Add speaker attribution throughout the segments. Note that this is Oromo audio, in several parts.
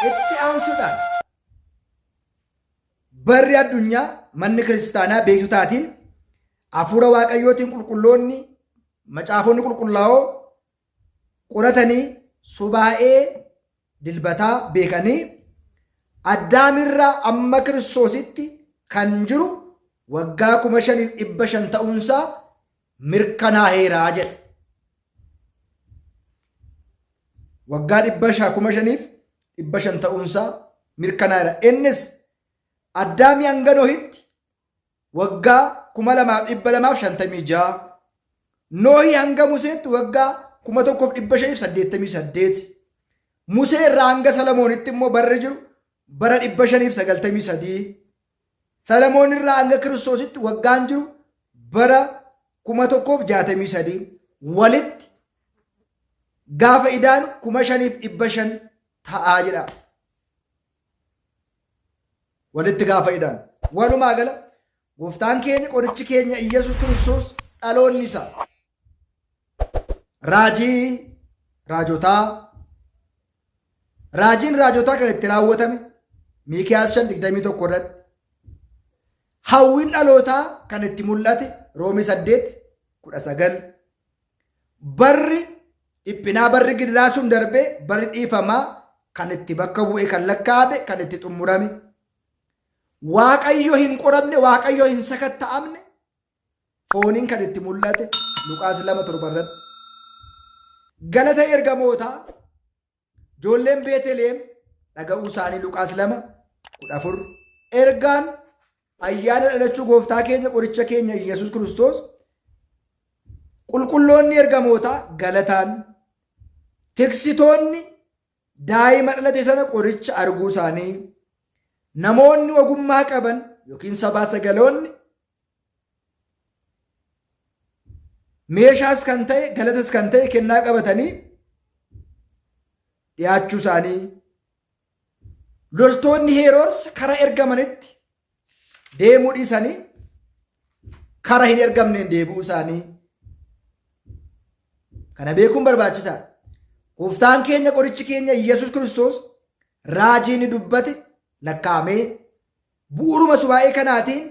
Speaker 1: Itti aansuudhaan barri addunyaa manni kiristaanaa beektotaatiin hafuura waaqayyootiin qulqulloonni macaafonni qulqullaa'oo qoratanii subaa'ee dilbataa beekanii addaamirraa amma kiristoositti kan jiru waggaa 5,500 ta'uunsaa mirkanaaheera jedha. Waggaa 5,500 ta'uunsaa mirkanaa'eera. Innis Addaamii hanga Nohitti waggaa 2,256, Nohii hanga Museetti waggaa 1,588, Musee irraa hanga Salamoonitti immoo barri jiru bara 593, Salamoon irraa hanga Kiristoositti waggaan jiru bara 1063 walitti gaafa idaanu 5,500 ta'aa jedha. Walitti gaafa idaanu. Walumaa gala gooftaan keenya qorichi keenya Iyyasuus Kiristoos dhaloonni isaa raajii raajotaa Raajiin raajotaa kan itti raawwatame Miikiyaas 5:21 irratti. Hawwiin dhalootaa kan itti mul'ate Roomii 8:19. Barri dhiphinaa barri gidiraa sun darbee barri dhiifamaa kan itti bakka bu'e kan lakkaa'ame kan itti xumurame. Waaqayyo hin qoramne Waaqayyo hin sakatta'amne fooniin kan itti mul'ate Luqaas 2:7 irratti. Galata ergamootaa ijoolleen Beeteliheem dhaga'uu isaanii Luqaas 2:14. Ergaan ayyaana dhalachuu gooftaa keenya qoricha keenya Yesuus Kiristoos qulqulloonni ergamootaa galataan tiksitoonni daa'ima dhalate sana qoricha arguu isaanii namoonni ogummaa qaban yookiin sabaa sagaloonni meeshaas kan ta'e galatas kan ta'e kennaa qabatanii dhiyaachuu isaanii loltoonni Heeroors kara ergamanitti deemuu dhiisanii kara hin ergamneen deebi'uu isaanii kana beekuun barbaachisaadha. Gooftaan keenya qorichi keenya Yesuus Kiristoos raajii inni dubbate lakkaa'amee bu'uuruma subaa'ee kanaatiin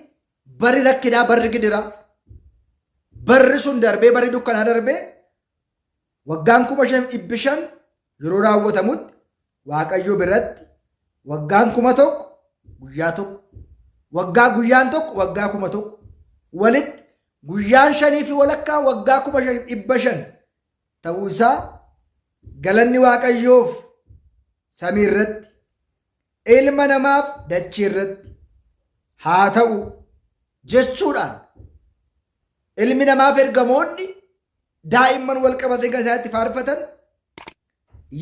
Speaker 1: barri rakkinaa barri gidiraa barri sun darbee barri dukkanaa darbee waggaan 5,500 yeroo raawwatamutti Waaqayyo biratti waggaan 1,000 guyyaa tokko, waggaa guyyaan tokko waggaa 1,000 walitti guyyaan shanii fi walakkaa waggaa 5,500 ta'uu isaa galanni Waaqayyoof samii irratti ilma namaaf dachii irratti haa ta'u jechuudhaan ilmi namaaf ergamoonni daa'imman wal qabatanii kan isaan itti faarfatan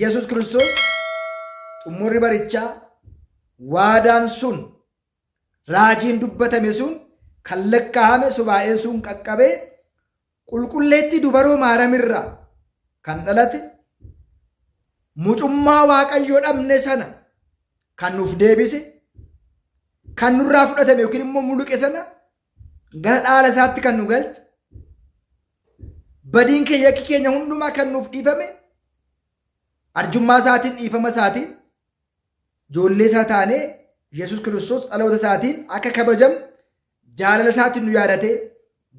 Speaker 1: Yesuus Kiristoos xumurri barichaa waadaan sun raajiin dubbatame sun kan lakkaa'ame subaa'een sun qaqqabee qulqulleettii dubaroo maaramirraa kan dhalate mucummaa waaqayyoo dhabne sana kan nuuf deebise kan nurraa fudhatame yookiin immoo muluqe sana gara dhaala isaatti kan nu galche badiin keenya yakki keenya hundumaa kan nuuf dhiifame arjummaa isaatiin dhiifama isaatiin ijoollee isaa taanee Yesuus Kiristoos dhaloota isaatiin akka kabajamu jaalala isaatiin nu yaadatee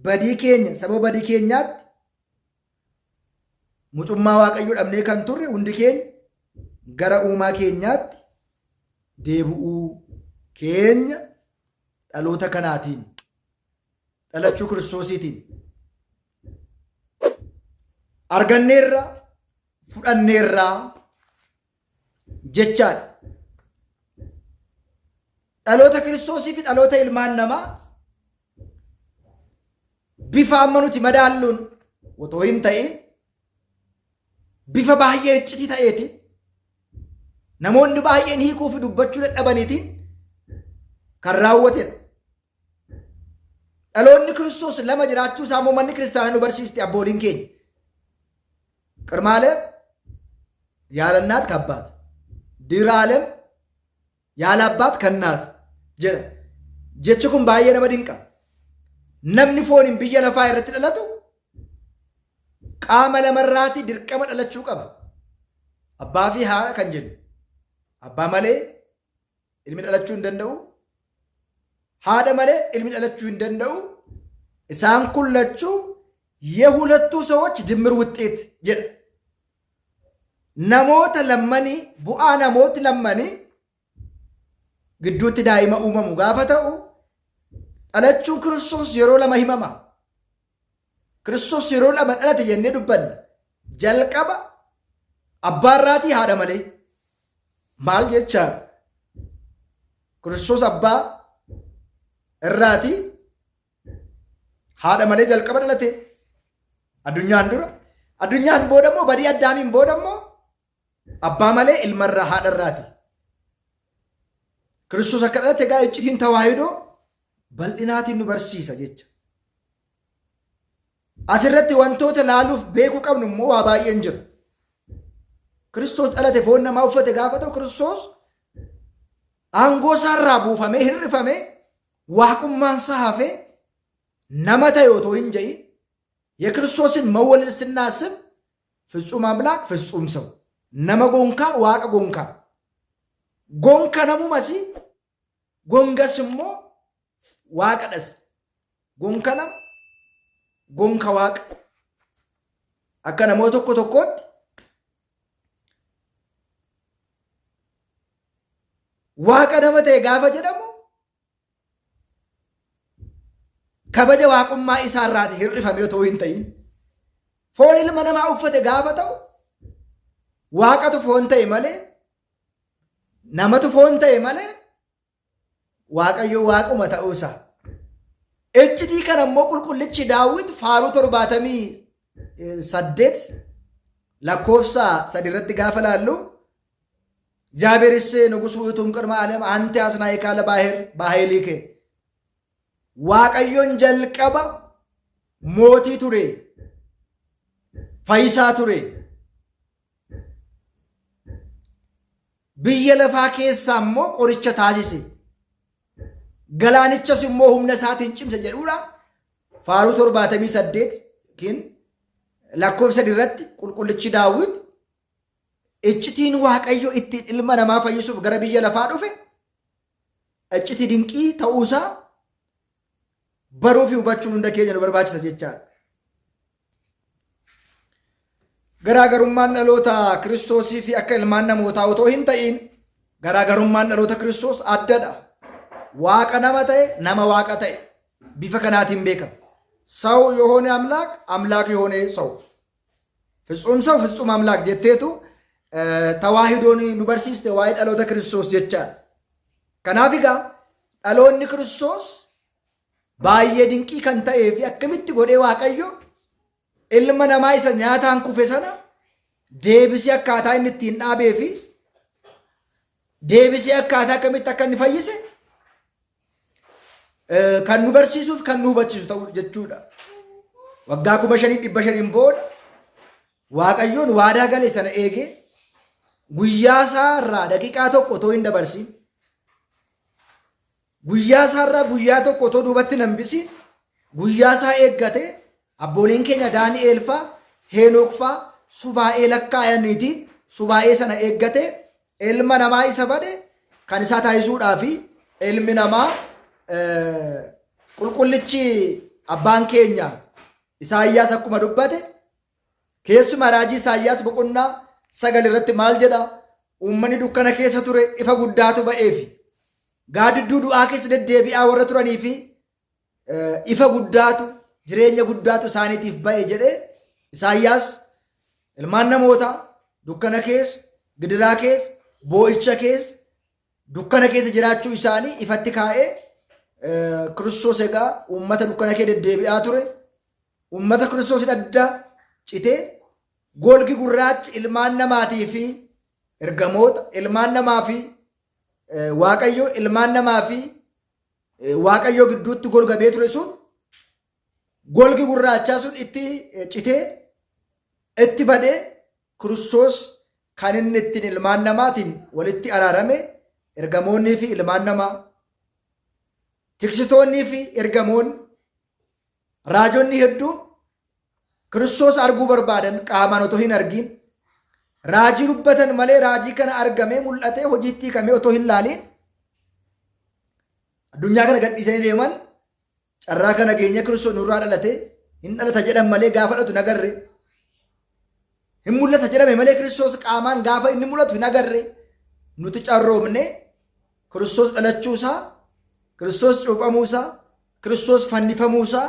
Speaker 1: badii keenya sababa badii keenyaatti mucummaa Waaqayyoo dhabnee kan turre hundi keenya gara uumaa keenyaatti deebi'uu keenya dhaloota kanaatiin dhalachuu Kiristoosiitiin arganneerra fudhanneerraa jechaadha. Dhaloota Kiristoosii fi dhaloota ilmaan namaa bifa amma nuti madaalluun otoo hin ta'in bifa baay'ee iccitii ta'eetiin namoonni baay'een hiikuu fi dubbachuu dadhabaniitiin kan raawwatedha. Dhaloonni Kiristoos lama jiraachuu isaa immoo manni kiristaanaa nu barsiisti abbooliin keenya. Qirmaalee yaala innaat kabbaat. Diraalem yaala abbaat kannaat jedha. Jechi kun baay'ee nama dinqa. Namni fooniin biyya lafaa irratti dhalatu qaama lamarraatii dirqama dhalachuu qaba. Abbaa fi haadha kan jennu. Abbaa malee ilmi dhalachuu hin danda'u. Haadha malee ilmi dhalachuu hin danda'u. Isaan kun lachuu የሁለቱ ሰዎች ድምር ውጤት jedha. Namoota lammanii bu'aa namooti lammanii gidduutti daa'ima uumamu gaafa ta'u, dhalachuun Kiristoos yeroo lama himama. Kiristoos yeroo lama dhalate jennee dubbanna. Jalqaba abbaarraatii haadha malee. Maal jechaa? Kiristoos abbaa irraatii haadha malee jalqaba dhalate. Addunyaan dura. Addunyaan booda immoo, badii Addaamiin booda immoo, abbaa malee ilmarraa haadha irraati. Kiristoos akka dhalate egaa iccitiin tawaahidoo bal'inaatiin nu barsiisa jecha. Asirratti wantoota laaluuf beekuu qabnu immoo waa baay'een jira. Kiristoos dhalate, foon namaa uffate gaafa ta'u, Kiristoos aangoo isaarraa buufamee hir'ifamee, waaqummaan isaa hafee nama ta'e otoo hin jedhin, የክርስቶስን መወለድ ስናስብ ፍጹም አምላክ ፍጹም ሰው፣ nama gonkaa, Waaqa gonkaa, gonka namumas, gongas immoo Waaqadhas, gonka nama, gonka Waaqa. Akka namoota tokko tokkootti Waaqa nama ta'e gaafa jedhamu kabaja waaqummaa isaa irraati hir'ifame otoo hin ta'in, foon ilma namaa uffate gaafa ta'u, Waaqatu foon ta'e malee, namatu foon ta'e malee, Waaqayyo Waaquma ta'uusaa. Iccitii kana immoo qulqullichi Daawit Faaruu 78 lakkoofsa 3 irratti gaafa laallu, እግዚአብሔርስ ንጉሥ ውእቱ እምቅድመ ዓለም አንተ አጽናኢከ ለባሕር በኃይልከ፣ Waaqayyoon jalqaba mootii ture, fayyisaa ture, biyya lafaa keessaa immoo qoricha taasise, galaanichas immoo humna isaatiin cimse jedhuudha. Faaruu 78 yookiin lakkoofsa 3 irratti qulqullichi Daawit iccitiin Waaqayyo ittiin ilma namaa fayyisuuf gara biyya lafaa dhufe iccitii dinqii ta'uusaa baruu fi hubachuun hunda keenya nu barbaachisa jechaadha. Garaagarummaan dhaloota Kiristoosii fi akka ilmaan namootaa otoo hin ta'iin, garaagarummaan dhaloota Kiristoos addadha. Waaqa nama ta'e, nama Waaqa ta'e bifa kanaatiin beekama. ሰው የሆነ አምላክ፣ አምላክ የሆነ ሰው፣ ፍጹም ሰው፣ ፍጹም አምላክ jetteetu tawaahidoon nu barsiiste waa'ee dhaloota Kiristoos jechaadha. Kanaaf egaa dhaloonni Kiristoos baay'ee dinqii kan ta'ee fi akkamitti godhee Waaqayyo ilma namaa isa nyaataan kufe sana deebisee akkaataa inni ittiin dhaabee fi deebisee akkaataa akkamitti akka inni fayyise kan nu barsiisuuf kan nu hubachiisu ta'u jechuudha. Waggaa 5500n booda Waaqayyoon waadaa gale sana eegee, guyyaa isaa irraa daqiiqaa tokko otoo hin dabarsin, guyyaa isaa irraa guyyaa tokko otoo duubatti hin hambisiin, guyyaa isaa eeggate, abbooliin keenya Daani'eel faa, Heenook faa subaa'ee lakkaa'aniiti, subaa'ee sana eeggate, ilma namaa isa bade kan isaa taasisuudhaa fi ilmi namaa qulqullichi abbaan keenya Isaayyaas akkuma dubbate, keessumaa raajii Isaayyaas boqonnaa 9 irratti maal jedha? Uummanni dukkana keessa ture ifa guddaatu ba'eefi. Gaadidduu du'aa keessa deddeebi'aa warra turanii fi ifa guddaatu, jireenya guddaatu isaaniitiif ba'e jedhee Isaayyaas, ilmaan namootaa dukkana keessa, gidiraa keessa, boo'icha keessa, dukkana keessa jiraachuu isaanii ifatti kaa'ee, Kiristoos egaa uummata dukkana kee deddeebi'aa ture, uummata Kiristoosin adda citee, golgi gurraachi ilmaan namaatii fi ergamoota, ilmaan namaa fi Waaqayyo, ilmaan namaa fi Waaqayyo gidduutti golgamee ture sun, golgi gurraachaa sun itti citee, itti badee, Kiristoos kan inni ittiin ilmaan namaatiin walitti araarame, ergamoonnii fi ilmaan namaa, tiksitoonnii fi ergamoonni, raajonni hedduun Kiristoos arguu barbaadan qaamaan otoo hin argin Raajii dubbatan malee raajii kana argamee mul'atee hojiitti hiikamee otoo hin laaliin addunyaa kana gadhiisanii deeman. Carraa kana keenya Kiristoos nurraa dhalate hin dhalata jedhan malee gaafa dhalatu hin agarre. Hin mul'ata jedhame malee Kiristoos qaamaan gaafa inni mul'atu hin agarre. Nuti carroomne Kiristoos dhalachuusaa, Kiristoos cuuphamuusaa, Kiristoos fannifamuusaa,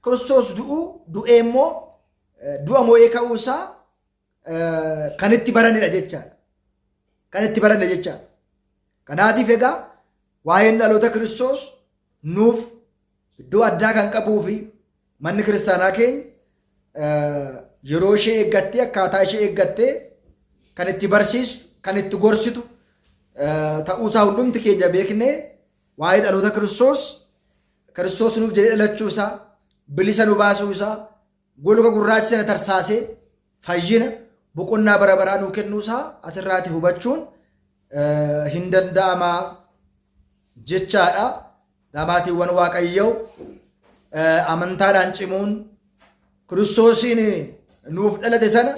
Speaker 1: Kiristoos du'uu, du'ee immoo du'a moo'ee ka'uusaa kan itti baranidha jechaadha. Kan itti baranne jechaadha. Kanaatiif egaa waa'een dhaloota Kiristoos nuuf iddoo addaa kan qabuu fi manni kiristaanaa keenya yeroo ishee eeggattee, akkaataa ishee eeggattee kan itti barsiistu, kan itti gorsitu ta'uusaa hundumti keenya beeknee, waa'ee dhaloota Kiristoos, Kiristoos nuuf jedhee dhalachuu isaa, bilisa nu baasuu isaa, golga gurraacha sana tarsaasee fayyina boqonnaa bara baraa nuu kennuusaa asirraati hubachuun hin danda'amaa jechaadha. Maatiiwwan Waaqayyoo, amantaadhaan cimuun Kiristoosiin nuuf dhalate sana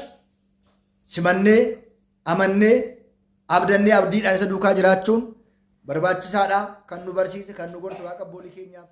Speaker 1: simannee, amannee, abdannee, abdiidhaan isa duukaa jiraachuun barbaachisaadha. Kan nu barsiise, kan nu gorse Waaqa abboolii keenyaaf.